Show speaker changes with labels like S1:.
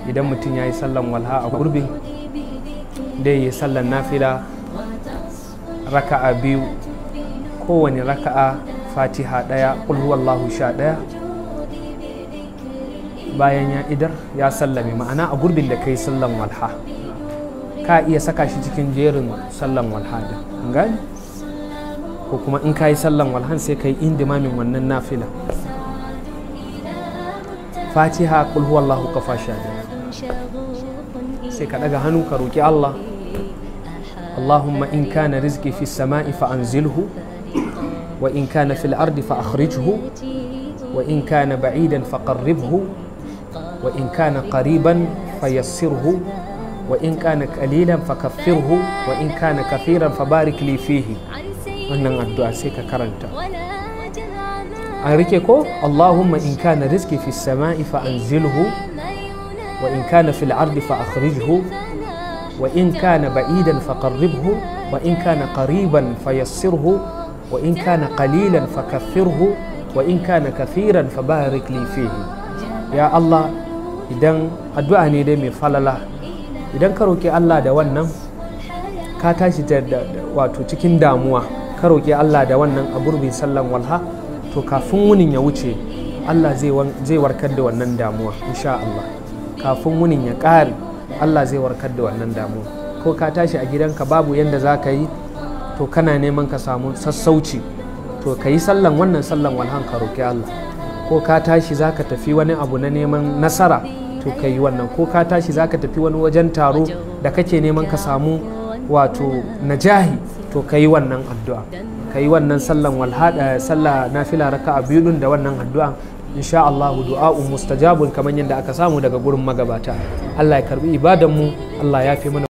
S1: Idan mutum ya yi sallan walha a gurbin da ya yi sallan nafila raka'a 2, kowane raka'a Fatiha 1, qul huwallahu 11. Bayan ya idar ya sallame, ma'ana a gurbin da kai sallan walha ka iya saka shi cikin jerin sallan walha din, gani? Ko kuma in ka yi sallan walhan sai ka yi indimamin wannan nafila Fatiha qul huwallahu kafa 11, sai ka daga hannu ka roki Allah, Allahumma in kana rizqi fi samai fa anzilhu, wa in kana fil ardi fa akhrijhu, wa in kana ba'idan fa qarribhu, wa in kana qariban fayassirhu, wa in kana qalilan fa kaffirhu, wa in kana kathiran fa barik li fihi. Wannan addu'a sai ka karanta. An rike ko? Allahumma in kana rizqi fi samai fa anzilhu, wa in kana fil ardi fa akhrijhu, wa in kana ba'idan fa qarribhu, wa in kana qariban fayassirhu, wa in kana qalilan fa kaffirhu, wa in kana kathiran fa barik li fihi. Ya Allah, idan addu'a ne dai mai falala, idan ka roki Allah da wannan, ka tashi wato cikin damuwa, ka roki Allah da wannan a gurbin sallan walha, to kafin wunin ya wuce Allah zai warkar da wannan damuwa insha Allah. Kafin wunin ya ƙare Allah zai warkar da wannan damuwa. Ko ka tashi a gidanka babu yanda za ka yi, to kana neman ka samu sassauci, to ka yi sallan wannan sallan walhan ka roki Allah. Ko ka tashi za ka tafi wani abu na neman nasara, to ka yi wannan. Ko ka tashi za ka tafi wani wajen taro da kake neman ka samu wato najahi, to ka yi wannan addu'a, ka yi wannan sallan walha, sallah nafila raka'a 2 din da wannan addu'a insha Allah. Du'a'un mustajabun kamar yadda aka samu daga gurin magabata. Allah ya karbi ibadan mu, Allah ya fi mana.